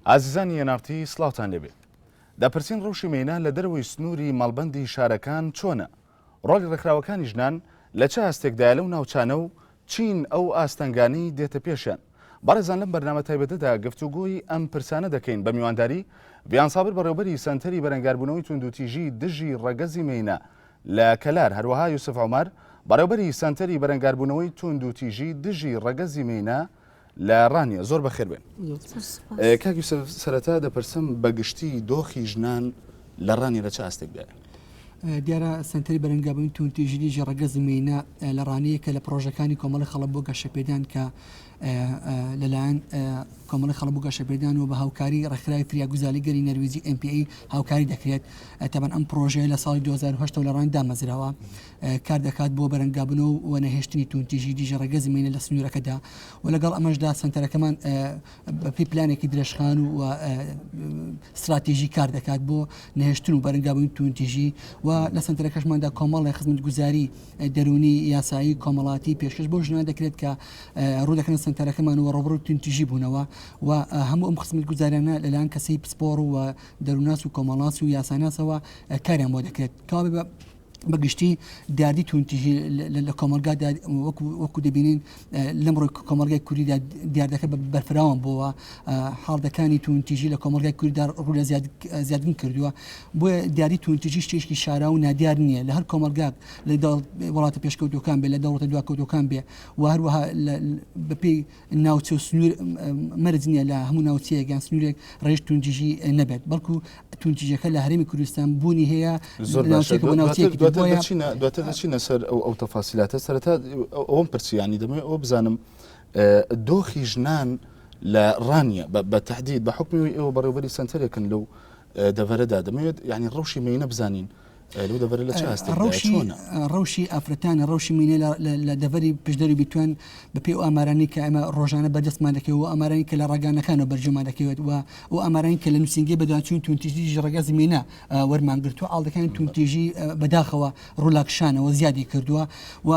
ئازیزانی NRT سڵاوتان لێبێ. دەپرسین ڕەوشی مێینە لە دەرەوەی سنووری مەڵبەندی شارەکان چۆنە؟ ڕۆڵی ڕێکخراوەکانی ژنان لە چ ئاستێکدایە لەو ناوچانە و چین ئەو ئاستەنگانەی دێتە پێشیان؟ بەڕێزان لەم بەرنامە تایبەتەدا گفتوگۆی ئەم پرسانە دەکەین بە میوانداری ڤیان سابر بەڕێوبەری سەنتەری بەرەنگاربوونەوەی توندوتیژی دژی ڕەگەزی مێینە لە کەلار، هەروەها یوسف عومەر بەڕێوبەری سەنتەری بەرەنگاربوونەوەی توندوتیژی دژی ڕەگەزی مێینە لە ڕانیە. زۆر بەخێر بێن. کاک یوسف سەرەتا دەپرسم بە گشتی دۆخی ژنان لە ڕانیە لە چ ئاستێکدایە؟ دیارە سەنتەری بەرەنگابوونی توندوتیژی دژی ڕەگەزی مێینە لە ڕانیە کە لە پڕۆژەکانی کۆمەڵی خەڵک بۆ گەشەپێدان کە لەلایەن کۆمەڵی خەڵک بۆ گەشەپێدان و بە هاوکاری ڕێکخراوی فریاگوزاری گەلی نەرویجی NPA هاوکاری دەکرێت. تەبەن ئەم پڕۆژەیە لە ساڵی 2008 لە ڕانیە دامەزراوە. کار دەکات بۆ بەرەنگابوونەوە و نەهێشتنی توندتیژی دژی ڕەگەزی مێینە لە سنوورەکەدا و لەگەڵ ئەمەشدا سەنتەرەکەمان بەپێی پلانێکی درێژخان و ستراتیژی کار دەکات بۆ نەهێشتن و بەرەنگابوونی توندتیژی و لە سەنتەرەکەشماندا کۆمەڵێک خزمەتگوزاری دەروونی یاسایی کۆمەڵاتی پێشکەش بۆ ژنان دەکرێت کە ڕوو دەکەنە سەنتەرەکەمان و ڕووبەڕووی توندتیژی بوونەوە و هەموو ئەم خزمەتگوزاریانە لەلایەن کەسی پسپۆڕ و دەروونناس و کۆمەڵناس و یاساناسەوە کاریان بۆ دەکرێت. کەوابێ بە بە گشتی دیاردەی توندتیژی لە کۆمەڵگادا وەکو دەبینین لەم ڕۆی کۆمەڵگای کوردیدا دیاردەکە بە بەرفراوان بووە حاڵدەکانی توندتیژی لە کۆمەڵگای کورددا ڕوو لە زیادبوون کردووە بۆیە دیاری توندتیژی شتێکی شارا و نادیار نییە لە هەر کۆمەڵگاک لە وڵاتە پێشکەوتوەکان بێ لە دەوڵەتە دواکەوتوەکان بێ و هەروەها بەپێی ناوچە و سنوور مەرج نییە لە هەموو ناوچەیەک یان سنوورێک ڕێژ توندتیژی نەبێت بەڵکو توندتیژەکە لە هەرێمی کوردستان بوونی هەیە زۆر ناوچێک بۆ ناوچێک دواتر دەچینە سەر ئەو ئەو تەفاسیلاتە سەرەتا ئەوم پرسیانی دەمەوێت ئەوە بزانم دۆخی ژنان لە ڕانیە بە تهدید بە حکمی ئێوە بەڕێوبەری سنتەرێکن لەو دەڤەرەدا دەمەوێت یعنی ڕەوشی مێینە بزانین لەو دەڤەرە لە چ ئاستێکدایە ڕەوشی چۆنە؟ ڕەوشی ئافرەتان ڕەوشی مێینە لە لە دەڤەری پشدەر و بیتوێن بەپێی ئەو ئامارانەی کە ئێمە ڕۆژانە بەردەستمان دەکەوێت و ئامارانی کە لە ڕاگەیاندنەکانەوە بەرجۆمان دەکەوێت و ئەو ئامارانی کە لە نووسینگەی بەدواداچوونی توندوتیژی دژی ڕەگەزی مێینە وەرمان گرتووە ئاڵدەکانی توندوتیژی بەداخەوە ڕوولاکشانەوە زیادی کردووە و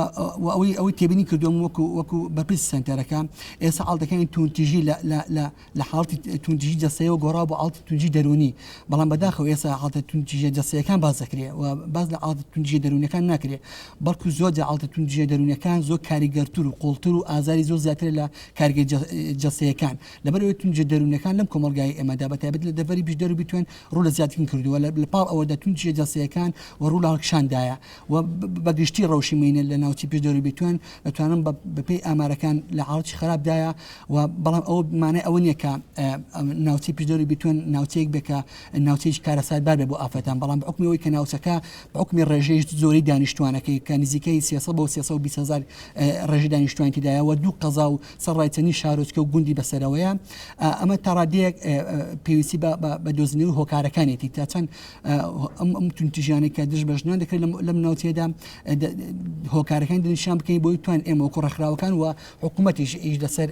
و ئەوەی ئەوەی تێبینی کردووە وەکو وەکو بەرپرسی سەنتەرەکە ئێستا ئاڵدەکانی توندوتیژی لە لە لە لە حاڵەتی توندتیژی جەستەیەوە گۆڕاوە بۆ حاڵەتی توندتیژی دەروونی، بەڵام بەداخەوە ئێستا حاڵەتە توندتیژیە جەستەیەکان باس دەکرێ و باس لە حاڵەتە توندتیژیە دەروونیەکان ناکرێ، بەڵکو زۆر جار حاڵەتە توندتیژیە دەروونیەکان زۆر کاریگەرتر و قوڵتر و ئازاری زۆر زیاترە لە کاریگەری جەستەیەکان، لەبەرئەوەی توندتیژیە دەروونیەکان لەم کۆمەڵگایەی ئێمەدا بەتایبەتی لە دەڤەری پشدەر و بیتوێن ڕوو لە زیادکردن کردووە، لە پاڵ ئەوەدا توندتیژیە جەستەیەکان و ڕوو لە هەڵکشاندایە و بە گشتی ڕەوشی مێینە لە ناوچەی پشدەر و بیتوێن دەتوانم بەپێی ئامارەکان لە حاڵەتی خراپدایە و بەڵام ئەوە مانای ئەوە نییە کە ناوچەی پشدەر و بیتوێن ناوچەیەک بێ کە ناوچەیەکی کارەساتبار بێ بۆ ئافرەتان، بەڵام بە حوکمی ئەوەی کە ناوچەکە بە حوکمی ڕێژەی زۆری دانیشتوانەکەی کە نزیکەی 300 بۆ 320 هەزار ڕێژەی دانیشتوانی تێدایە و دوو قەزا و سەرڕای چەندین شارۆچکە و گوندی بەسەرەوەیە، ئەمە تا ڕادەیەک پێویستی بە دۆزینەوەی هۆکارەکانێتی تا چەند ئەم توندوتیژیانەی کە دژ بە ژنان دەکرێت لەم ناوچەیەدا هۆکارەکانی دەستنیشان بکەین بۆی توان ئێمە وەکو ڕێکخراوەکان و حکوومەتیش ئیش لەسەر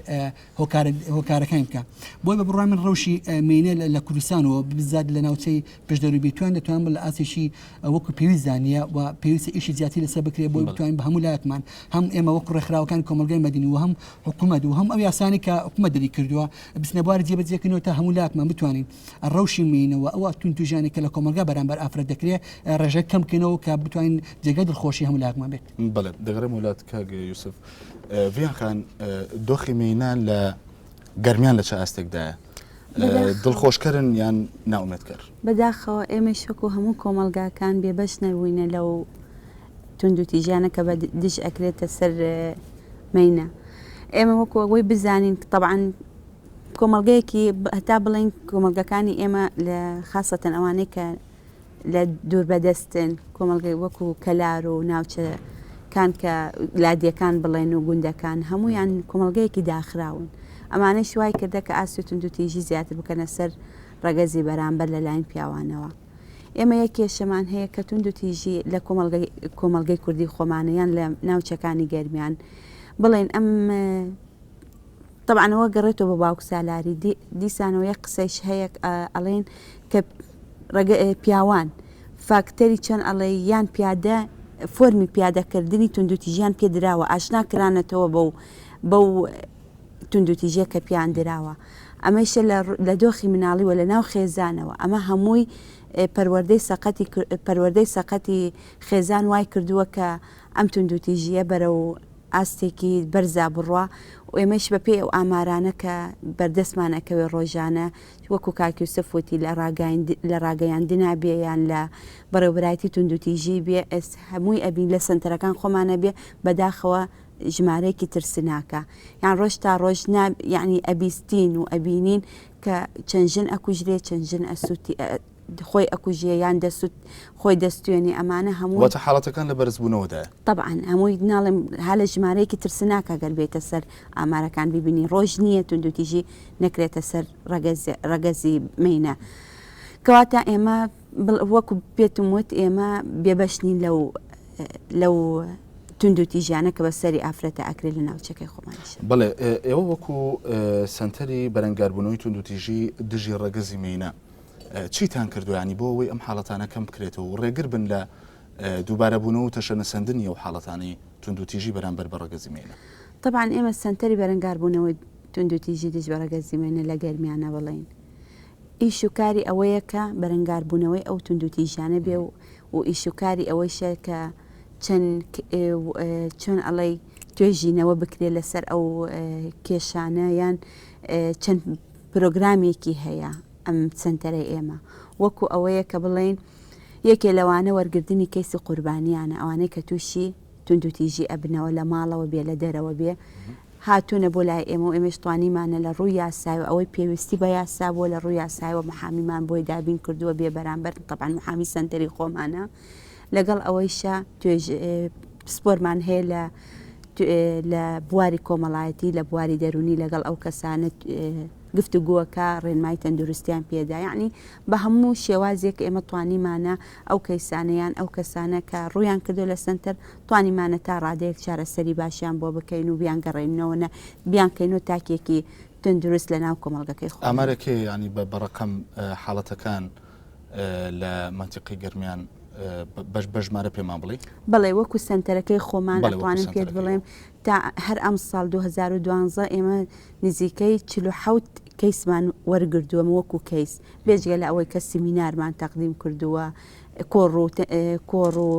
هۆکارەکانی بکە بۆی بە بڕای من ڕەوشی مێینە لە کوردستان و بزات لە ناوچەی پشدەر و بیتوان دەتوان لە ئاستێکی وەکو پێویستدا نییە و پێویستە ئیشی زیاتر لەسەر بکرێت بۆی بتوانین بە هەموو لایەکمان هەم ئێمە وەکو ڕێکخراوەکان کۆمەڵگای مەدەنی و هەم حکوومەت و هەم ئەو یاسانی کە حکوومەت دەری کردووە بچنە بواری جێبەجێکردنەوە تا هەموو لایەکمان بتوانین ڕەوشی مێینە و ئەو توندوتیژیانەی کە لە کۆمەڵگا بەرامبەر ئافرەت دەکرێت ڕێژەی کەم بکەینەوە کە بتوانین جێگای دڵخۆشی هەموو لایەکمان بێت. بەڵێ دەگەڕێمەوە لات کاک یوسف. ڤیان خان دۆخی مێینە لە گەرمیان لە چ ئاستێکدایە؟ دڵخۆشکەرن یان نائومێدکەر؟ بەداخەوە ئێمەیش وەکو هەموو کۆمەڵگاکان بێبەش نەبووینە لەو توندوتیژیانە کە بە دژ ئەکرێتە سەر مێینە. ئێمە وەکو ئەوەی بزانین تەبعەن کۆمەڵگەیەکی هەتا بڵێین کۆمەڵگەکانی ئێمە لە خاسەتەن ئەوانەی کە لە دوور بەدەستن کۆمەڵگەی وەکو کەلار و ناوچەکان کە لادیەکان بڵێن و گوندەکان هەمویان کۆمەڵگەیەکی داخراون ئەمانەش وای کردە کە ئاستی توندوتیژی زیاتر بکەنە سەر ڕەگەزی بەرامبەر لەلاین پیاوانەوە ئێمە یەک کێشەمان هەیە کە توندوتیژی لە کۆمەڵگەی کوردی خۆمانە یان لە ناوچەکانی گەرمیان بڵێن ئەم تەبعەن ئەوە گەڕێتەوە بۆ باوک سالاری دیسانەوە یەک قسەیش هەیە ئەڵێن کە پیاوان فاکتەری چەند ئەڵێ یان پیادە فۆرمی پیادەکردنی توندوتیژیان پێ دراوە ئاشنا کرانەتەوە بەو بەو توندوتیژیە کە پیان دراوە. ئەمەیشە لە دۆخی مناڵی و لە ناو خێزانەوە ئەمە هەمووی پەروەردەی سەقەتی پەروەردەی سەقەتی خێزان وای کردووە کە ئەم توندوتیژییە بەرەو ئاستێکی بەرزا بڕوا و ئێمەیش بە پێی ئەو ئامارانە کە بەردەستمان ئەکەوێ ڕۆژانە وەکو کاک یوسف وتی لە لە ڕاگەیاندنا بێ یان لە بەڕێوبەرایەتی توندوتیژی بێ ئێس هەمووی ئەبین لە سەنتەرەکان خۆمانە بێ بەداخەوە ژمارەیەکی ترسناکە یان ڕۆژ تا ڕۆژ نا یعنی ئەبیستین و ئەبینین کە چەند ژن ئەکوژرێ چەند ژن ئەسووتی خۆی ئەکوژێ یان دەسوت خۆی دەستوێنێ ئەمانە هەموو واتە حاڵەتەکان لە بەرزبوونەوەدایە. تەبعەن هەمووی ناڵێم ها لە ژمارەیەکی ترسناکە گەر بێیتە سەر ئامارەکان بیبینی ڕۆژ نییە توندوتیژی نەکرێتە سەر ڕەگەز ڕەگەزی مێینە کەواتە ئێمە وەکو پێتم وت ئێمە بێبەش نین لەو لەو توندوتیژیانە کە بە سەری ئافرەتە ئەکرێت لە ناوچەکەی خۆمانیش. بەڵێ ئێوە وەکو سەنتەری بەرەنگاربوونەوەی توندوتیژی دژی ڕەگەزی مێینە چیتان کردووە یانی بۆ ئەوەی ئەم حاڵەتانە کەم بکرێتەوە و ڕێگر بن لە دووبارەبوونەوە و تەشەنەسەندنی ئەو حاڵەتانەی توندوتیژی بەرامبەر بە ڕەگەزی مێینە؟ تەبعەن ئێمە سەنتەری بەرەنگاربوونەوەی توندوتیژی دژ بە ڕەگەزی مێینە لە گەرمیانە بڵێین ئیش و کاری ئەوەیە کە بەرەنگاربوونەوەی ئەو توندوتیژیانە بێ و و ئیش و کاری ئەوەیشە کە چەند چۆن ئەڵێی توێژینەوە بکرێت لەسەر ئەو کێشانە یان چەند پرۆگرامێکی هەیە ئەم سەنتەرەی ئێمە وەکو ئەوەیە کە بڵێین یەکێ لەوانە وەرگرتنی کەیسی قوربانیانە ئەوانەی کە تووشی توندوتیژی ئەبنەوە لە ماڵەوە بێ لە دەرەوە بێ هاتوونە بۆ لای ئێمە و ئێمەش توانیمانە لە ڕووی یاسایەوە ئەوەی پێویستی بە یاسا بووە لە ڕووی یاسایەوە محامیمان بۆی دابین کردووە بێ بەرامبەر تەبعەن محامی سەنتەری خۆمانە لەگەڵ ئەوەیشا توێژ پسپۆرمان هەیە لە لە بواری کۆمەڵایەتی لە بواری دەرونی لەگەڵ ئەو کەسانە گفتوگۆکە ڕێنمای تەندروستیان پێدا یعنی بە هەموو شێوازێک ئێمە توانیمانە ئەو کەیسانەیان ئەو کەسانە کە ڕویان کردو لە سنتەر توانیمانە تا ڕادەیەک چارەسەری باشیان بۆ بکەین و بیان گەڕێنەوە نە بیان کەین و تاکێکی تەندروست لە ناو کۆمەڵگەکەی خۆ ئامارەکەی ینی بە بەڕقم حاڵەتەکان لە مەنتیقەی گەرمیان بەش بە ژمارە پێمان بڵێ؟ بەڵێ وەکو سەنتەرەکەی خۆمان ئەتوانم پێت بڵێم تا هەر ئەم ساڵ 2012 ئێمە نزیکەی 47 کەیسمان وەرگردووە وەکو کەیس بێجگە لە ئەوەی کە سیمینارمان تەقدیم کردووە کۆڕ و کۆڕ و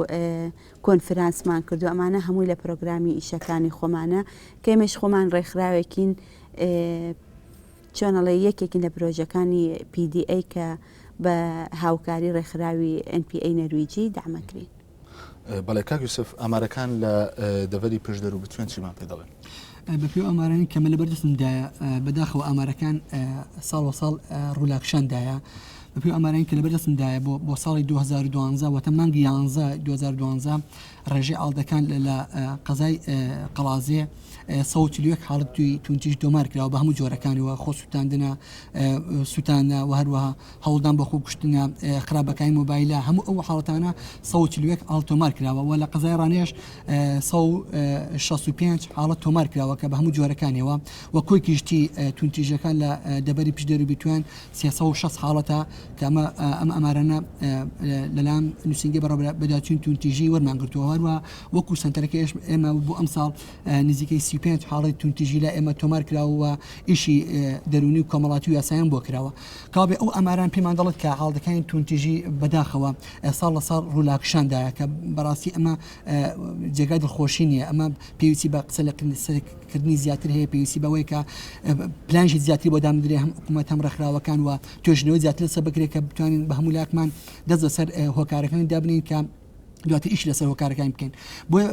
کۆنفرانسمان کردو ئەمانە هەمووی لە پرۆگرامی ئیشەکانی خۆمانە کەمێش خۆمان ڕێکخراوێکین چۆن ئەڵێی یەکێکین لە پرۆژەکانی PDA کە بە هاوکاری ڕێکخراوی NPA نەرویجی دامەکرین. بەڵێ کاک یوسف ئامارەکان لە دەڤەری پشدەر و بتوێن چیمان پێ دەڵێن؟ بەپێی ئامارانی کەمە لەبەر دەستمدایە بەداخەوە ئامارەکان ساڵ وە ساڵ ڕوولاکشاندایە بەپێی ئامارانی کە لەبەر دەستمدایە بۆ بۆ ساڵی 2012 واتە مانگی 11 2012 ڕێژەی ئاڵدەکان لە قەزای قەڵازێ 141 حاڵەتی توندتیژ تۆمار کراوە بە هەموو جۆرەکانیەوە خۆ سووتاندنە سووتانە و هەروەها هەوڵدان بۆ خۆکوشتنە خراپەکانی مۆبایلە هەموو ئەو حاڵەتانە 141 حاڵ تۆمار کراوە و لە قەزای ڕانێش 165 حاڵەت تۆمار کراوە کە بە هەموو جۆرەکانیەوە و کۆی گشتی توندتیژەکان لە دەبەری پشدەر و بیتوێن 360 حاڵەتە کە ئەمە ئەم ئامارانە لەلایەن نووسینگەی بەڕێوەبەرایەتی توندتیژی وەرمان گرتووە هەروە وەکو سەنتەرەکە ئێمە بۆ ئەمساڵ نزیکەی 35 حاڵەتی توندتیژی لای ئێمە تۆمار کراوە و ئیشی دەروونی و کۆمەڵاتی و یاسایان بۆ کراوە کابێ ئەو ئاماران پێمان دەڵێت کە حاڵەتەکانی توندتیژی بەداخەوە ساڵ لە ساڵ ڕوولاکشاندایە کە بەڕاستی ئەمە جێگای دڵخۆشی نییە ئەمە پێویستی بە قسە لە کردنی زیاتر هەیە پێویستی بەوەیە کە پلانژی زیاتری بۆ دامدرێ هەم حکوومەت هەم ڕێکخراوەکان و توێژینەوەی زیاتر لەسەر بکرێت کە بتوانین بە هەموو لاکمان دەست بەسەر هۆکارەکانی دابنین کە دواتر ئیش لەسەر هۆکارەکانی بکەین بۆیە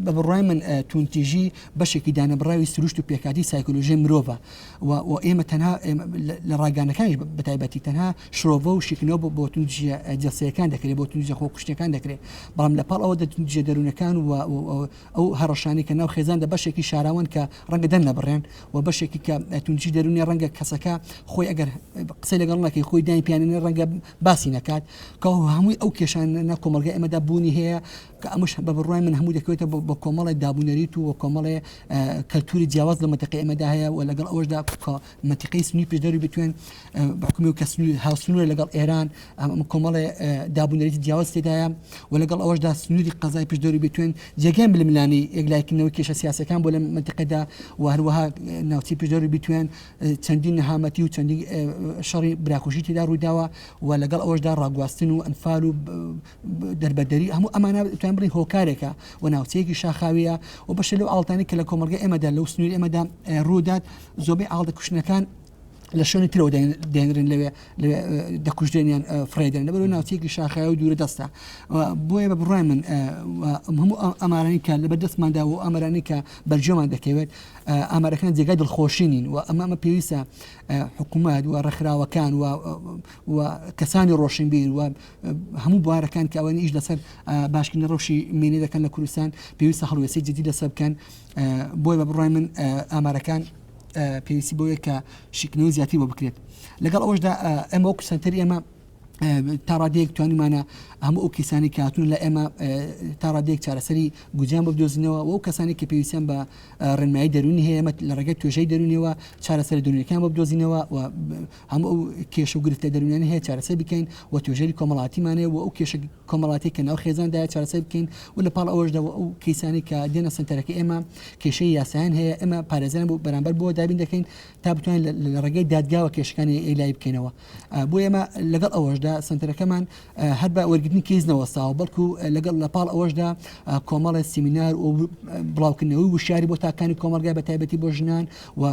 بە بڕای من توندتیژی بەشێکی دانەبڕاوی سروشت و پێکاتی سایکۆلۆژیای مرۆڤە و ئێمە تەنها لە ڕاگەیاندنەکانیش بە تایبەتی تەنها شرۆڤە و شیکردنەوە بۆ توندتیژیە جەستەیەکان دەکرێت بۆ توندتیژە خۆکوشتنەکان دەکرێت بەڵام لە پاڵ ئەوە توندتیژە دەروونەکان و ئەو هەڕەشانەی کە ناو خێزاندا بەشێکی شاراوەن کە ڕەنگە دەرنەبڕێن و بەشێکی کە توندتیژی دەروونی ڕەنگە کەسەکە خۆی ئەگەر قسەی لەگەڵ نەکەی خۆی دانی پیانێ ڕەنگە باسی نەکات کە هەمووی ئەو کێشانە کۆمەڵگای ئێمەدا بوونی. بوونی هەیە کە ئەمەش بە بڕوای من هەموو دەکەوێتە بە کۆمەڵێک دابونەریت و کۆمەڵێ کەلتوری جیاواز لە مەنتیقەی ئێمەدا هەیە و لەگەڵ ئەوەشدا مەنتیقەی سنووری پشدەر و بتوێن بەحکومی و کە سنوور هاوسنوورە لەگەڵ ئێران ئەم کۆمەڵێ دابونەریتی جیاواز تێدایە و لەگەڵ ئەوەشدا سنووری قەزای پشدەر و بتوێن جێگای ململانی یەکلایکردنەوەی کێشە سیاسەکان بۆ لە مەنتیقەدا و هەروەها ناوچەی پشدەر و بتوێن چەندین نەهامەتی و چەندین شەڕی براکوژی تێدا ڕوویداوە و لەگەڵ ئەوەشدا ڕاگواستن و ئەنفال و دەربەدەری هەموو ئەمانە توان بڵێین هۆکارێکە و ناوچەیەکی شاخاویە و بەشێ لەو ئاڵتانی کە لە کۆمەڵگە ئێمەدا لەو سنووری ئێمەدا ڕوودات زۆربەی ئاڵدە کوشتنەکان لە شوێنی ترەوە دێنرن لەوێ دەکوژرێنیان فرێدەن لەبەر ناوچەیەکی شاخاوی و دوورە دەستە بۆیە بە بڕای من هەموو ئەمارانی کە لەبەر دەستماندا و ئامارانی کە بەرجۆمان دەکەوێت ئامارەکان جێگای دڵخۆشی نین و ئەمە ئەمە پێویستە حکوومەت و ڕێکخراوەکان و و کەسانی ڕۆشنبیر و هەموو بوارەکان کە ئەوەن ئیش لەسەر باشکردنی ڕەوشی مێینە دەکەن لە کوردستان پێویستە هەڵوێستی جدی لەسەر بکەن بۆیە بە بڕای من ئامارەکان پێویستی بۆیە کە شیکنەوەی زیاتری بۆ بکرێت لەگەڵ ئەوەشدا ئێمە وەکو سەنتەری ئێمە تا ڕادەیەک توانیمانە هەموو ئەو کەسانی کە هاتوون لە ئێمە تا ڕادەیەک چارەسەری گونجان بۆ بدۆزینەوە و ئەو کەسانی کە پێویستیان بە ڕێنمایی دەروونی هەیە ئێمە لە ڕێگەی توێژەی دەروونیەوە چارەسەری دەروونیەکان بۆ بدۆزینەوە و هەموو ئەو کێشە و گرفتە دەروونیانە هەیە چارەسەر بکەین و توێژەری کۆمەڵاتیمان هەیە و ئەو کێشە کۆمەڵاتی کە ناو خێزاندایە چارەسەر بکەین و لە پاڵ ئەوەشدا و ئەو کەیسانەی کە دێنە سەنتەرەکە ئێمە کێشەی یاسایان هەیە ئێمە پارێزەران بۆ بەرامبەر بۆ دابین دەکەین تا بتوانین لە ڕێگەی دادگاوە کێشەکانی ئەیلای بکەینەوە بۆ ئێمە لەگەڵ ئەوەشدا سەنتەرەکەمان هەر بە وەرگرتنی کەیس نەوەستاوە بەڵکو لەگەڵ لە پاڵ ئەوەشدا کۆمەڵێ سیمینار و بڵاوکردنەوەی وشیاری بۆ تاکانی کۆمەڵگای بە تایبەتی بۆ ژنان و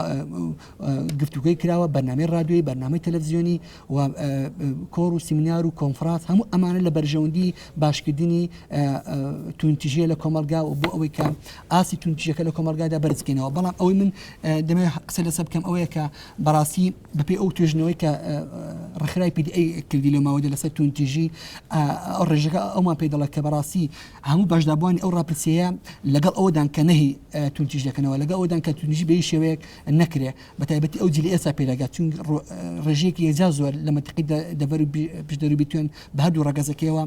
گفتوگۆی کراوە، بەرنامەی ڕادیۆیی، بەرنامەی تەلەفزیۆنی و کۆڕ و سیمینار و کۆنفرانس، هەموو ئەمانە لە بەرژەوەندی باشکردنی توندتیژیە لە کۆمەڵگا و بۆ ئەوەی کە ئاستی توندتیژەکە لە کۆمەڵگادا بەرز بکەینەوە. بەڵام ئەوەی من دەمەوێت قسە لەسەر بکەم ئەوەیە کە بەڕاستی بەپێی ئەو توێژینەوەی کە ڕێکخراوی PDA کردی لەو ماوەدا لەسەر توندتیژی ئەو ڕێژەکە ئەومان پێ دەڵێت کە بەڕاستی هەموو بەشداربووانی ئەو ڕاپرسیەیە لەگەڵ ئەوەدان کە نەهی توندتیژ دەکەنەوە، لەگەڵ ئەوەدان کە توندتیژی بە هیچ شێوەیەک نەکرێ، بە تایبەتی ئەو جیلی ئێستا پێدەگات، چون ڕێژەیەکی یەکجار زۆر لە مەنتیقەی دەڤەر و پشدەر و بیتوێن بە هەردوو ڕەگەزەکەیەوە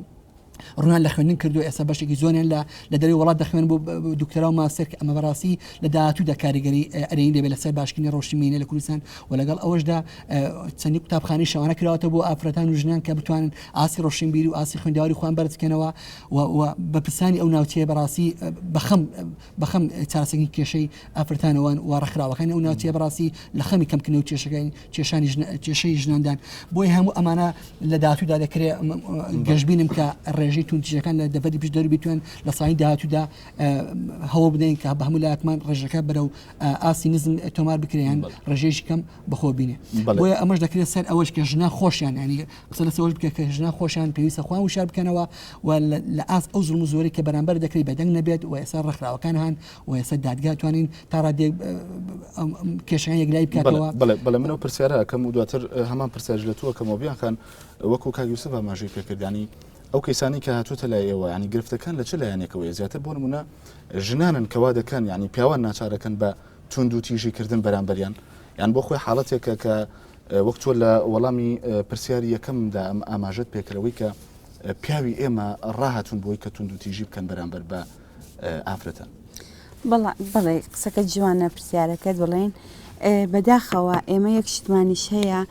ڕوویان لە خوێندن کردو ئێستا بەشێکی زۆریان لە لە دەرەوەی وڵات دەخوێن بۆ دکتۆرا و ماستەر کە ئەمە بەڕاستی لە داهاتوودا کاریگەری ئەرێنی دەبێت لەسەر باشکردنی ڕەوشی مێینە لە کوردستان و لەگەڵ ئەوەشدا چەندین قوتابخانەی شەوانە کراوەتەوە بۆ ئافرەتان و ژنان کە بتوانن ئاستی ڕۆشنبیری و ئاستی خوێندەواری خۆیان بەرز بکەنەوە و بەرپرسانی ئەو ناوچەیە بەڕاستی بەخەم بەخەم چارەسەری کێشەی ئافرەتانەوەن و ڕێکخراوەکانی ئەو ناوچەیە بەڕاستی لە خەمی کەمکردنەوەی کێشەکانی کێشانی کێشەی ژناندان بۆیە هەموو ئەمانە لە داهاتوودا دەکرێت گەشببینم کە ڕێژەی توندتیژەکان لە دەڤەری پشدەر بتوێن لە ساڵی داهاتوودا هەوڵ بدەین کە بە هەموو لایەکمان ڕێژەکە بەرەو ئاستی نزم تۆمار بکرێن ڕێژەیەکی کەم بەخۆ بینێ بۆیە ئەمەش دەکرێت سەر ئەوەش کە ژنان خۆشیان ینی قسە لەسەر ئەوەش بکە کە ژنان خۆشیان پێویستە خۆیان وشار بکەنەوە و لە ئاست ئەو زوڵم و زۆری کە بەرامبەر دەکرێت بەدەنگ نەبێت و ئێستا ڕێکخراوەکان هەن و ئێستا دادگا توانین تا ڕادەیەک کێشەکان یەکلایی بکاتەوە. بەڵێ بەڵێ من ئەو پرسیارە ئەکەم و دواتر هەمان پرسیارش لە تۆ ئەکەمەوە بیان خان وەکو کاک یوسف ئاماژەی پێکرد ینی ئەو کەیسانەی کە هاتووتە لای ئێوە ینی گرفتەکان لە چ لایەنێکەوەیە زیاتر بۆ نمونە ژنانن کەوا دەکەن ینی پیاوان ناچارەکەن بە توندوتیژی کردن بەرامبەریان یان بۆ خۆی حاڵەتێکە کە وەک تۆ لە وەڵامی پرسیاری یەکەمدا ئەم ئاماژەت پێکرەوەی کە پیاوی ئێمە ڕاهاتون بۆی کە توندوتیژی بکەن بەرامبەر بە ئافرەتان. بەڵێ قسەکە جوانە پرسیارەکەت بڵێن بەداخەوە ئێمە یەک شتمانیش هەیە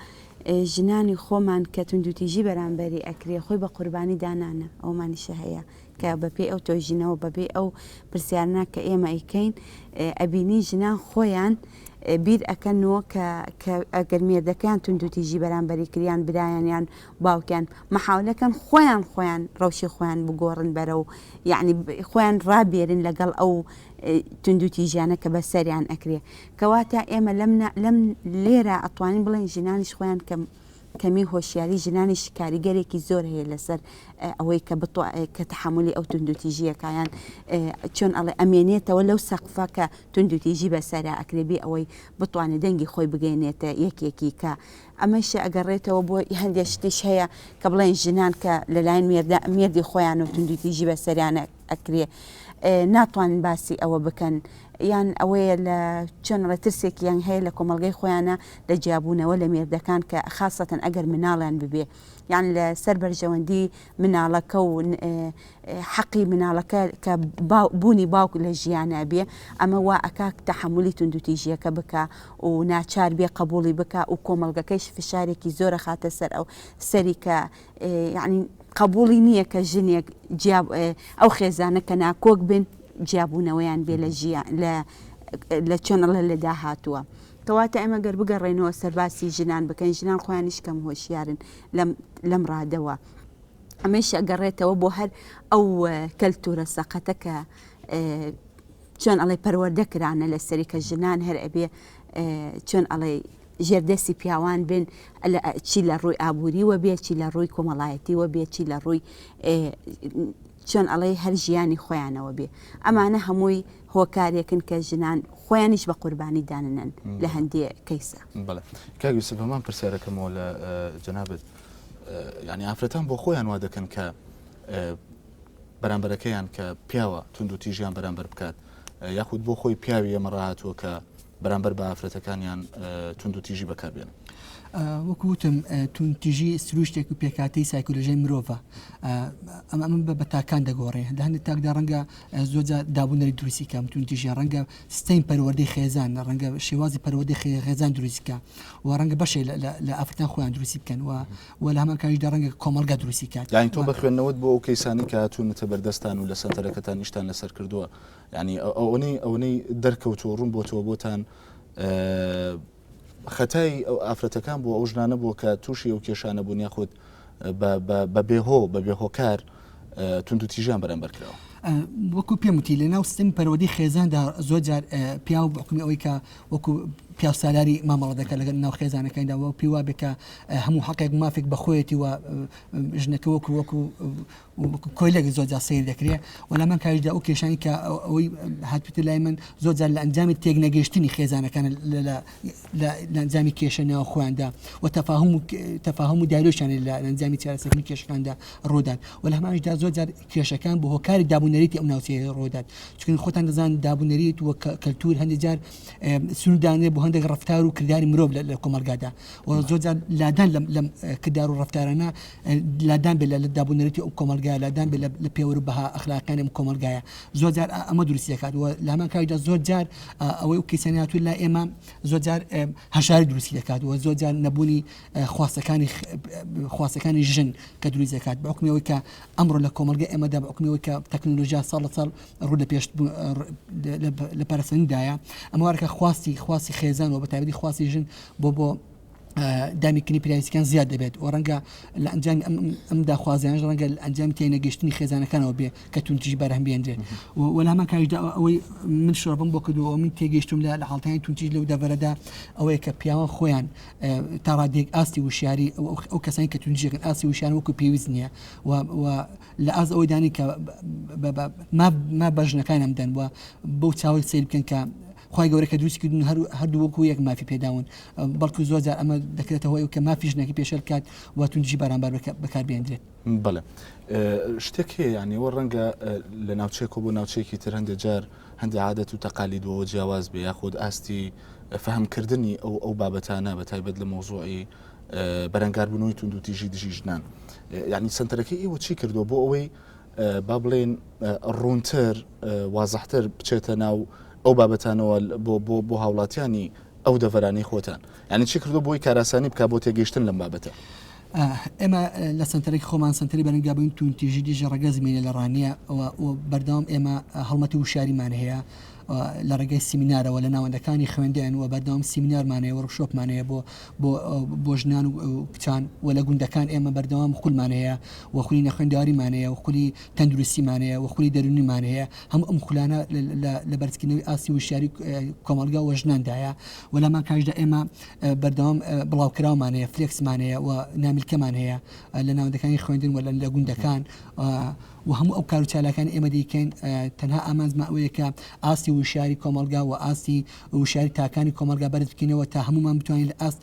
ژنانی خۆمان کە توندوتیژی بەرامبەری ئەکرێ خۆی بە قوربانی دانانە ئەومانیشە هەیە کە بەپێی ئەو تۆژینەوە بەبێ ئەو پرسیارنا کە ئێمە ئەیکەین ئەبینین ژنان خۆیان بیر ئەکەنەوە کە کە ئەگەر مێردەکەیان توندوتیژی بەرامبەری کریان برایان یان باوکیان مەحاولەکەن خۆیان خۆیان ڕەوشی خۆیان بگۆڕن بەرەو یعنی خۆیان ڕابێرن لەگەڵ ئەو توندوتیژیانە کە بەسەریان ئەکرێ کەواتە ئێمە لەم لەم لێرە ئەتوانین بڵێن ژنانیش خۆیان کەم کەمی هۆشیاری ژنانیش کاریگەرێکی زۆر هەیە لەسەر ئەوەی کە بتوانێ کە تەحەمولی ئەو توندوتیژییەکە یان چۆن ئەڵێ ئەمێنێتەوە لەو سەقفە کە توندوتیژی بەسەرا ئەکرێ بێ ئەوەی بتوانێت دەنگی خۆی بگەێنێتە یەکێکی کە ئەمەشە ئەگەڕێتەوە بۆ هەندێک شتیش هەیە کە بڵێن ژنان کە لەلایەن مێردی خۆیان و توندوتیژی بەسەریانە ئەکرێ. ناتوانن باسی ئەوە بکەن یان ئەوەیە لە چۆن ئەڵێ ترسێکیان هەیە لە کۆمەڵگەی خۆیانە لە جیابوونەوە لە مێردەکان کە خاسەتەن ئەگەر مناڵیان ببێ یان لە سەر بەرژەوەندی مناڵەکە و حەقی مناڵەکە کە بوونی باوک لە ژیانە بێ ئەمە وا ئەکا تەحەمولی توندوتیژیەکە بکا و ناچار بێ قبوڵی بکا و کۆمەڵگەکەیش فشارێکی زۆرە خاتە سەر ئەو سەری کە یعنی قبوڵی نییە کە ژنێک جیا ئەو خێزانە کە ناکۆک بن جیابوونەوەیان بێ لە ژیان لە لە چۆن ئەڵێ لە داهاتووە کەواتە ئێمە گەر بگەڕێنەوە سەرباسی ژنان بکەین ژنان خۆیانیش کەم هۆشیارن لەم لەم ڕادەوە ئەمەیش ئەگەڕێتەوە بۆ هەر ئەو کەلتورە سەقەتە کە چۆن ئەڵێ پەروەردە کرانە لەسەری کە ژنان هەر ئەبێ چۆن ئەڵێ ژێردەستی پیاوان بن چی لە ڕووی ئابووریوە بێ چی لە ڕووی کۆمەڵایەتیوە بێ چی لە ڕووی چۆن ئەڵێ هەر ژیانی خۆیانەوە بێ ئەمانە هەمووی هۆکارێکن کە ژنان خۆیانیش بە قوربانی داننن لە هەندێ کەیسە. بەڵێ کاک یوسف هەمان پرسیارەکەمەوە لە جەنابت یعنی ئافرەتان بۆ خۆیان وا دەکەن کە بەرامبەرەکەیان کە پیاوە تونند و تیژیان بەرامبەر بکات یاخود بۆ خۆی پیاوی ئێمە ڕاهاتووە کە بەرامبەر بە ئافرەتەکانیان توند و تیژی بەکاربێنن. وەکو وتم توندتیژی سروشتێک و پێکهاتەی سایکۆلۆژیای مرۆڤە ئەمە ئەمە بە تاکان دەگۆڕێ لە هەندێک تاکدا ڕەنگە زۆر جار دابونەری دروستی کە توندتیژی ڕەنگە سیستەمی پەروەردەی خێزان ڕەنگە شێوازی پەروەردەی خێزان دروستی کە و ڕەنگە بەشێ لە ئافرەتان خۆیان دروستی بکەن و و لە هەمان کاتیشدا ڕەنگە کۆمەڵگا دروستی کات. یانی تۆ بە خوێندنەوەت بۆ ئەو کەیسانەی کە هاتوونەتە بەردەستان و لە سەنتەرەکەتان ئیشتان لەسەر کردووە یانی ئەوەنەی ئەوەنەی دەرکەوتووە ڕوون بۆتەوە بۆتان خەتای ئەو ئافرەتەکان بووە ئەو ژنانە بووە کە تووشی ئەو کێشانە بوون یاخود بە بێهۆ بە بێهۆکار توندوتیژیان بەرامبەر کراوە. وەکو پێم وتی لە ناو سیستەمی پەروەردەی خێزاندا زۆر جار پیاو بە حوکمی ئەوەی کە وەکو پیاوسالاری مامەڵە دەکات لەگەڵ ناو خێزانەکاندا و پێی وابێ کە هەموو حەقێک مافێک بە خۆیەتی و ژنەکە وەکو وەکو کۆیلەک زۆر جار سەیر دەکرێ و لەمان کاریشدا ئەو کێشانی کە ئەوەی هاتوتە لای من زۆر جار لە ئەنجامی تێک نەگەیشتنی خێزانەکان لە ئەنجامی کێشە ناو خۆیاندا و تەفاهم و تەفاهم و دیالۆگیان لە ئەنجامی چارەسەرکردنی کێشەکاندا ڕوودات و لە هەمانیشدا زۆر جار کێشەکان بۆ هۆکاری دابونەریتی ئەو ناوچەیە ڕوودات چونکە خۆتان دەزان دابونەریت و کەلتور هەندێک جار سنووردانێ بۆ هەندێک ڕەفتار و کرداری مرۆڤ لە کۆمەڵگادا و زۆر جار لادان لەم کردار و ڕەفتارانە لادان بێت لە دابونەریتی ئەو کۆمەڵگایە، لادان بێت لە پێوەر و بەها ئەخلاقیانی ئەم کۆمەڵگایە، زۆر جار ئەمە دروستی دەکات و لە هەمان کاتیشدا زۆر جار ئەوەی ئەو کەیسانەی هاتوون لای ئێمە زۆر جار هەژاری دروستی دەکات و زۆر جار نەبوونی خواستەکانی خواستەکانی ژن کە دروست دەکات بە حوکمی ئەوەی کە ئەمڕۆ لە کۆمەڵگەی ئێمەدا بە حوکمی ئەوەی کە تەکنەلۆژیا ساڵ لە ساڵ ڕوو لە پێش لە پەرەسەندایە ئەمە وارکە خواستی خواستی خێزان و بە تایبەتی خواستی ژن بۆ بۆ دامیکردنی پێداویستیەکان زیاد دەبێت و ڕەنگە لە ئەنجامی ئەم داخوازیانش ڕەنگە لە ئەنجامی تێنەگەشتنی خێزانەکانەوە بێ کە توندتیژی بەرهەم بێنرێت و لە هەمان کاتیشدا ئەوەی من شرۆڤەم بۆ کردووە من تێگەیشتوم لە لە حاڵەتانی توندتیژ لەو دەڤەرەدا ئەوەیە کە پیاوان خۆیان تا ڕادەیەک ئاستی وشیاری ئەو کەسانی کە توندتیژەکەن ئاستی وشیان وەکو پێویست نییە و لە ئاست ئەوەی دانی کە ما بە ژنەکانم دەن و بەو چاوەی سەیر بکەن کە خوای گەورە کە دروستی کردوون هەر هەردوو وەکو یەک مافی پێداون بەڵکو زۆر جار ئەمە دەکرێتە هۆی کە مافی ژنەکە پێشێل بکات و توندتیژی بەرامبەر بەکار بێندرێت. بەڵێ شتێک هەیە یانی وە ڕەنگە لە ناوچەیەکەوە بۆ ناوچەیەکی تر هەندێک جار هەندێک عادەت و تەقالیدەوە جیاواز بێ یاخود ئاستی فەهمکردنی ئەو ئەو بابەتانە بە تایبەت لە مۆزوعی بەرەنگاربوونەوەی توندوتیژی دژی ژنان یعنی سنتەرەکەی ئێوە چی کردووە بۆ ئەوەی با بڵێن ڕوونتر وازحتر بچێتە ناو ئەو بابەتانەوە بۆ بۆ بۆ هاوڵاتیانی ئەو دەڤەرانەی خۆتان یعنی چی کردو بۆی کاراسانی بک بۆ تێگەیشتن لەم بابەتە؟ ئێمە لە سەنتەرێکی خۆمان سەنتەری بەرەنگابووین توندتیژی دژی ڕەگەزی مێینە لە ڕانیە و بەردەوام ئێمە هەڵمەتی وشیاریمان هەیە لە ڕێگەی سیمینارەوە لە ناوەندەکانی خوێندن و بەردەوام سیمینارمان هەیە وۆرکشۆپمان هەیە بۆ بۆ بۆ ژنان و کچان و لە گوندەکان ئێمە بەردەوام خولمان هەیە و خولی نەخوێندەواریمان هەیە و خولی تەندروستیمان هەیە و خولی دەروونیمان هەیە هەموو ئەم خولانە لە بەرزکردنەوەی ئاستی وشیاری کۆمەڵگا و ژناندایە و لەمان کاژدا ئێمە بەردەوام بڵاوکراومان هەیە فلێکسمان هەیە و نامیلکەمان هەیە لە ناوەندەکانی خوێندن و لە گوندەکان و هەموو ئەو کار و چالاکان ئێمە دەیکەین تەنها ئامانجمان ئەوەیە کە ئاستی وشیاری کۆمەڵگا و ئاستی وشیاری تاکانی کۆمەڵگا بەرز بکەینەوە تا هەموومان بتوانین لە ئاست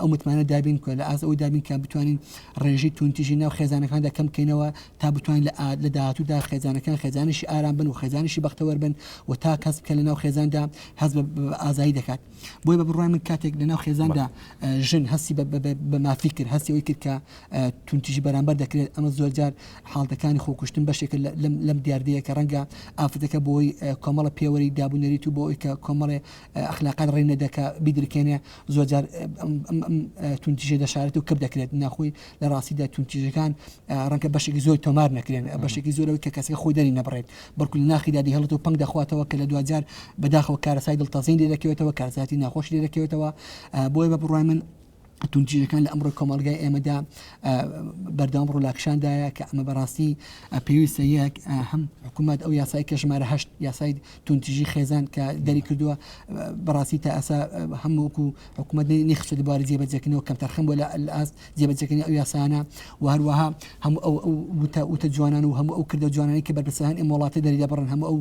ئەو متمانە دابین کە لە ئاست ئەوەی دابین کە بتوانین ڕێژەی توندتیژی ناو خێزانەکاندا کەم بکەینەوە تا بتوانین لە لە داهاتوودا خێزانەکان خێزانێکی ئارام بن و خێزانێکی بەختەوەر بن و تاک هەست بکە لە ناو خێزاندا هەست بە ئازایی دەکات. بۆیە بە بڕوای من کاتێک لە ناو خێزاندا ژن هەستی بە مافی کرد هەستی ئەوی کرد کە توندتیژی بەرامبەر دەکرێت ئەمە زۆرجار حاڵتەکانی خۆکوشتن بەشێکە لەم دیاردەیە کە ڕەنگە ئافرەتەکە بۆی کۆمەڵە پێوەری دابونەریت و بۆ ئەوی کە کۆمەڵێ ئەخلاقات ڕێ نەدەکە بیدرکێنێ زۆرجار توندتیژی دەشارێت و کپ دەکرێت ناخۆی لە ڕاستیدا توندتیژەکان ڕەنگە بەشێکی زۆر تۆمار نەکرێن بەشێکی زۆرەوەی کە کەسەکە خۆی دەری نەبڕێت بەڵکو لە ناخیدا دەیهێڵێت و پەنگ دەخواتەوە کە لە دواجار بەداخەوە کارەسای دڵتەزین لێ دەکەوێتەوە کارەساتی ناخۆش لێ دەکەوێتەوە بۆیە بە بڕوای من توندتیژەکان لە ئەمڕۆی کۆمەڵگای ئێمەدا بەردەوام ڕوولاکشاندایە کە ئەمە بەڕاستی پێویستە یەک هەم حکوومەت ئەو یاسای کە ژمارە هەشت یاسای توندتیژی خێزان کە دەری کردووە بەڕاستی تا ئەسا هەمووکو حکوومەت نەیخستووەتە بواری جێبەجێکردنەوە کەمتەرخەم بووە لە ئاست جێبەجێکردنی ئەو یاسایانە و هەروەها هەموو ئەو ئەو وتە وتە جوانان و هەموو ئەو کردە جوانانەی کە بەرپرسان ئەم وڵاتە دەری دەبڕن هەموو ئەو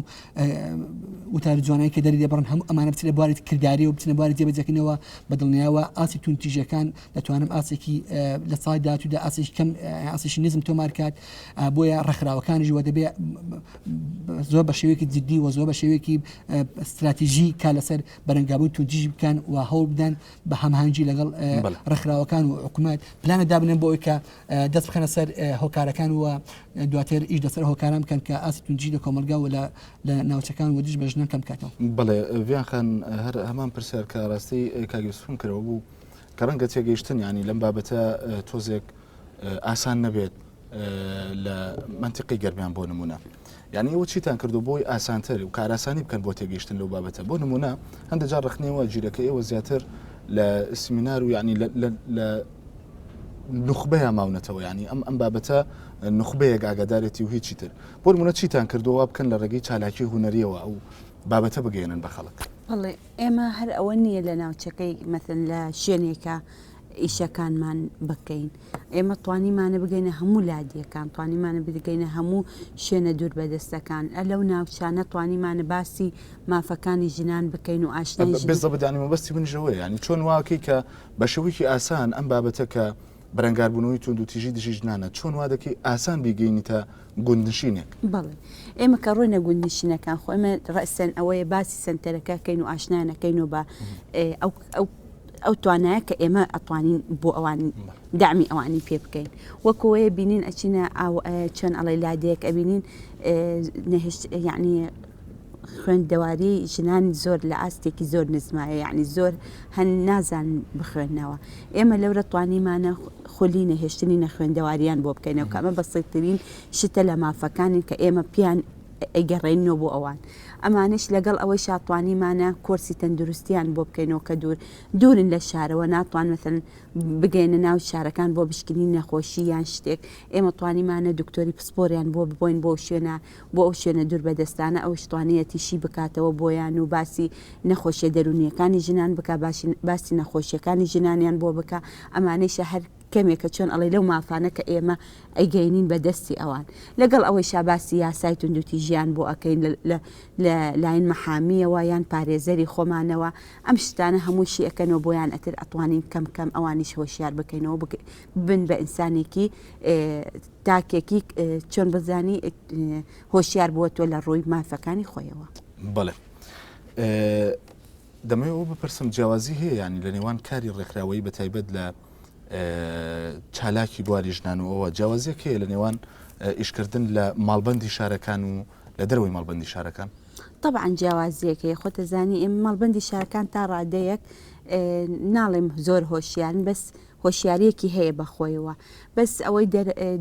وتار جوانایی کە دەری دەبڕن هەموو ئەمانە بچنە بواری کرداری و بچنە بواری جێبەجێکردنەوە بە دڵنیاوە ئاستی توندتیژیەکان دەتوانم ئاستێکی لە ساڵی داهاتوودا ئاستێکی کەم ئاستێکی نزم تۆمار کات بۆیە ڕێکخراوەکانیش وە دەبێ زۆر بە شێوەیەکی جددی و زۆر بە شێوەیەکی استراتیژی کا لەسەر بەرەنگابوون توندتیژی بکەن و هەوڵ بدەن بە هەماهەنگی لەگەڵ ڕێکخراوەکان و حکوومەت پلانە دابنێن بۆ ئەوەی کە دەست بخەنە سەر هۆکارەکان و دواتر ئیش لەسەر هۆکاران بکەن کە ئاستی توندتیژی لە کۆمەڵگا و لە ناوچەکان و دژ بە ژنان کەم بکاتەوە. بەڵێ ڤیان خان هەر هەمان پرسیار کە ئاراستەی کاک یوسفم کردەوە بوو کە ڕەنگە تێگەیشتن یانی لەم بابەتە تۆزێک ئاسان نەبێت لە مەنتیقی گەرمیان بۆ نمونە یعنی ئێوە چیتان کردو بۆی ئاسانتر و کاراسانی بکەن بۆ تێگەیشتن لەو بابەتە بۆ نمونە هەندە جار ڕخنەوە گیرەکە ئێوە زیاتر لە سمینار و یعنی لە نوخبەیە ماونەتەوە ینی ئەم ئەم بابەتە نوخبەیەک ئاگادارێتی و هیچی تر بۆ نمونە چیتان کردووە بکەن لە ڕێگەی چالاکی هونەریەوە ئەو بابەتە بگەێنن بە خەڵک بەڵێ ئێمە هەر ئەوە نییە لە ناوچەکەی مەسەن لە شوێنێکە ئیشەکانمان بکەین ئێمە توانیمانە بگەینە هەموو لادیەکان توانیمانە بگەینە هەموو شوێنە دوور بەدەستەکان ئە لەو ناوچانە توانیمانە باسی مافەکانی ژنان بکەین و ئاشنای ژن بزەبت ینی مەبەستی منیش ئەوەیە ینی چۆن واکەی کە بە شێوەیەکی ئاسان ئەم بابەتە کە بەرەنگاربوونەوەی توندوتیژی دژی ژنانە چۆن وا دەکەی ئاسان بیگەینیتە گوندنشینێک؟ بەڵێ ئێمە کە ڕۆینە گوندنشینەکان خۆ ئێمە ڕەسەن ئەوەیە باسی سەنتەرەکە کەین و ئاشنایان ئەکەین و بە ئەو ئەو ئەو توانایە کە ئێمە ئەتوانین بۆ ئەوان دامی ئەوانی پێ بکەین وەکەوەیە بینین ئەچینە ئاو چۆن ئەڵێ لادێک ئەبینین نەهێشت یعنی خوێندەواری ژنان زۆر لە ئاستێکی زۆر نزمایە یعنی زۆر هەن نازان بخوێندنەوە ئێمە لەورە توانیمانە خولی نەهێشتنی نەخوێندەواریان بۆ بکەینەوە کە ئەمە بەسیترین شتە لە مافەکانین کە ئێمە پیان ئەیگەڕێنینەوە بۆ ئەوان ئەمانەش لەگەڵ ئەوەی شاتوانیمانە کۆرسی تەندروستیان بۆ بکەینەوە کە دوور دوورن لە شارەوە ناتوان مەسەن بگەینە ناو شارەکان بۆ بشکنین نەخۆشی یان شتێک ئێمە توانیمانە دکتۆری پسپۆریان بۆ ببۆین بۆ شوێنە بۆ ئەو شوێنە دوور بەدەستانە ئەوش توانیەتی شی بکاتەوە بۆیان و باسی نەخۆشیە دەروونیەکانی ژنان بکا باسی نەخۆشیەکانی ژنانیان بۆ بکا ئەمانەیشە هەر کەمێکە چۆن ئەڵێ لەو مافانە کە ئێمە ئەیگەینین بە دەستی ئەوان لەگەڵ ئەوەیشا باسی یاسای توندوتیژیان بۆ ئەکەین لە لاین مەحامیەوە یان پارێزەری خۆمانەوە ئەم شتانە هەمووشی ئەکەنەوە بۆیان ئەتر ئەتوانین کەم کەم ئەوانیش هۆشیار بکەینەوە بن بە ئینسانێکی تاکێکی چۆن بزانی هۆشیار بووە تۆ لە ڕووی مافەکانی خۆیەوە. بەڵێ دەمەوێت ئەوە بپرسم جیاوازی هەیە ینی لە نێوان کاری ڕێکخراوەیی بە تایبەت لە چالاکی بواری ژنان و ئەوە جیاوازیەک هەیە لە نێوان ئیشکردن لە ماڵبندی شارەکان و لە دەرەوەی ماڵبندی شارەکان؟ طبعا جیاوازیەک هەیە خۆتەزانی ئێمە ماڵبندی شارەکان تا ڕادەیەک ناڵێم زۆر هۆشیارن بەس هۆشیاریەکی هەیە بە خۆیەوە بەس ئەوەی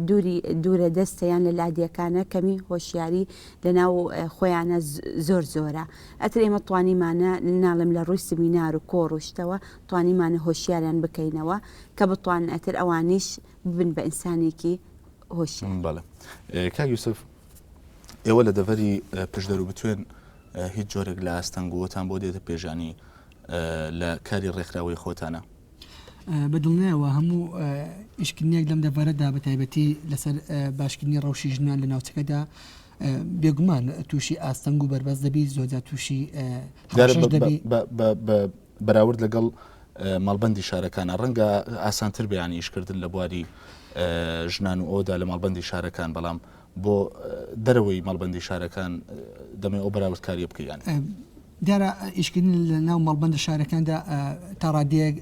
دووری دوورە دەستە یان لە لادێکانە کەمی هۆشیاری لە ناو خۆیانە زۆر زۆرە ئەتر ئێمە توانیمانە ناڵێم لە ڕووی سمینار و کۆڕ و شتەوە توانیمانە هۆشیاریان بکەینەوە کە بتوانن ئەتر ئەوانیش ببن بە ئینسانێکی هۆشیار. بەڵێ کاک یوسف ئێوە لە دەڤەری پشدەر و بتوێن هیچ جۆرێک لە ئاستەنگووەتان بۆ دێتە پێشانی لە کاری ڕێکخراوەی خۆتانە؟ بە دڵنیایەوە هەموو ئیشکردنێک لەم دەڤەرەدا بە تایبەتی لەسەر باشکردنی ڕەوشی ژنان لە ناوچەکەدا. بێگومان تووشی ئاستەنگ و بەربەست دەبی زۆرجار تووشی هەڕەشەش دەبی. بە بەراورد لەگەڵ مەڵبەندی شارەکانە ڕەنگە ئاسانتر بێ یانی ئیشکردن لە بواری ژنان و ئەودا لە مەڵبەندی شارەکان بەڵام بۆ دەرەوەی مەڵبەندی شارەکان دەمێ ئەو بەراوردکاریە بکەی یانی. دیارە ئیشکردن لە ناو مەڵبەندە شارەکاندا تا ڕادەیەک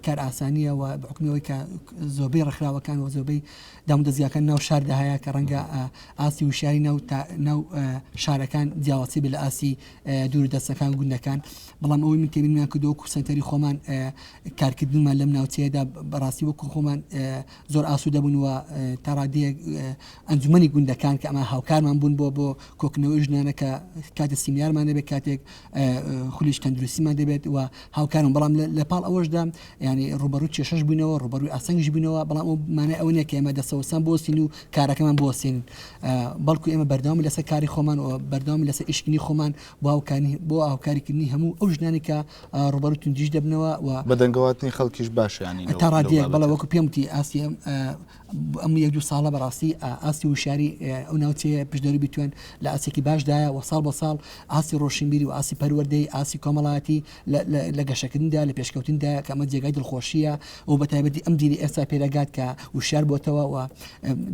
کار ئاسانیە و بە حوکمی ئەوەی کە زۆربەی ڕێکخراوەکان و زۆربەی دامودەزگاکان ناو شاردا هەیە کە ڕەنگە ئاستی وشیاری ناو ناو شارەکان جیاوازی بێت لە ئاستی دوور دەستەکان گوندەکان بەڵام ئەوەی من تێبینیمان کردو وەکو سەنتەری خۆمان کارکردنمان لەم ناوچەیەدا بەڕاستی وەکو خۆمان زۆر ئاسوودە بوون و تا ڕادەیەک ئەنجومەنی گوندەکان کە ئەمە هاوکارمان بوون بۆ بۆ کۆکنەوەی ژنانە کە کاتێک سیمینارمان دەبێت کاتێک خولیش تەندروستیمان دەبێت و هاوکارم بەڵام لە پاڵ ئەوەشدا ینی ڕوبەڕوو کێشەش بووینەوە ڕوبەڕووی ئاسەنگش بووینەوە بەڵام ئەو مانای ئەوە نییە کە ئێمە دەستەوەستان بوەستین و کارەکەمان بوەستێنین بەڵکو ئێمە بەردەوام لەسەر کاری خۆمان و بەردەوام لەسەر ئیشکردنی خۆمان بۆ هاوکاری بۆ هاوکاریکردنی هەموو ئەو ژنانی کە ڕوبەڕوو توندیش دەبنەوە و بەدەنگەواتنی خەڵکیش باشە ینی تا ڕادەیەک بەڵێ وەکو پێم وتی ئاستی ئەم ئەم یەک دوو ساڵە بەڕاستی ئاستی وشیاری ئەو ناوچەیە پشدەری بیتوێن لە ئاستێکی باشدایە و ساڵ بە ساڵ ئاستی ڕۆشنبیری و ئاستی پەروەردەی ئاستی کۆمەڵایەتی لە گەشەکردندا لە پێشکەوتندا کە ئەمە جێگای دڵخۆشیە و بە تایبەتی ئەم جیلی ئێستا پێدەگات کە وشیار بۆتەوە و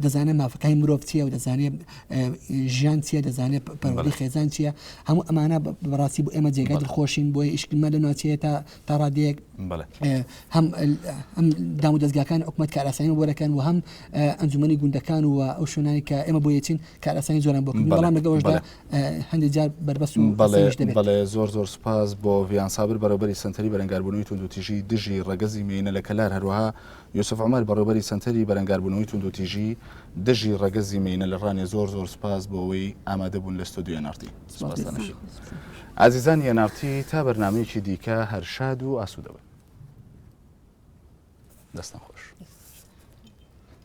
دەزانێت مافەکانی مرۆڤ چییە و دەزانێت ژیان چییە دەزانێت پەروەردەی خێزان چییە هەموو ئەمانە بەڕاستی بۆ ئێمە جێگای دڵخۆشین بۆیە ئیشکردنمان لە ناوچەیە تا تا ڕادەیەک هەم ئەم دام و دەزگاکان حکومەت کارئاسانی بۆ دەکەن و هەم ئەنجومەنی گوندەکان و ئەو شوێنانی کە ئێمە بۆ یەچین کارئاسانی زۆران بۆ کردن بەڵام لەگەڵ ئەوەشدا هەندێک جار بەربەست و ئاستەنگیش دەبێت. بەڵێ زۆر زۆر سوپاس بۆ ڤیان سابر بەڕێوبەری سەنتەری بەرەنگاربوونەوەی توندوتیژی دژی ڕەگەزی مێینە لە کەلار هەروەها یوسف عومەر بەڕێوبەری سەنتەری بەرەنگاربوونەوەی توندوتیژی دژی ڕەگەزی مێینە لە ڕانیە زۆر زۆر سوپاس بۆ ئەوەی ئامادە بوون لە ستۆدیۆی ئێن ئاڕ تی. سوپاستان ئەکەین. ئازیزانی ئێن ئاڕ تی تا بەرنامەیەکی دیکە هەر شاد و ئاسوودە بن. دەستان خۆش.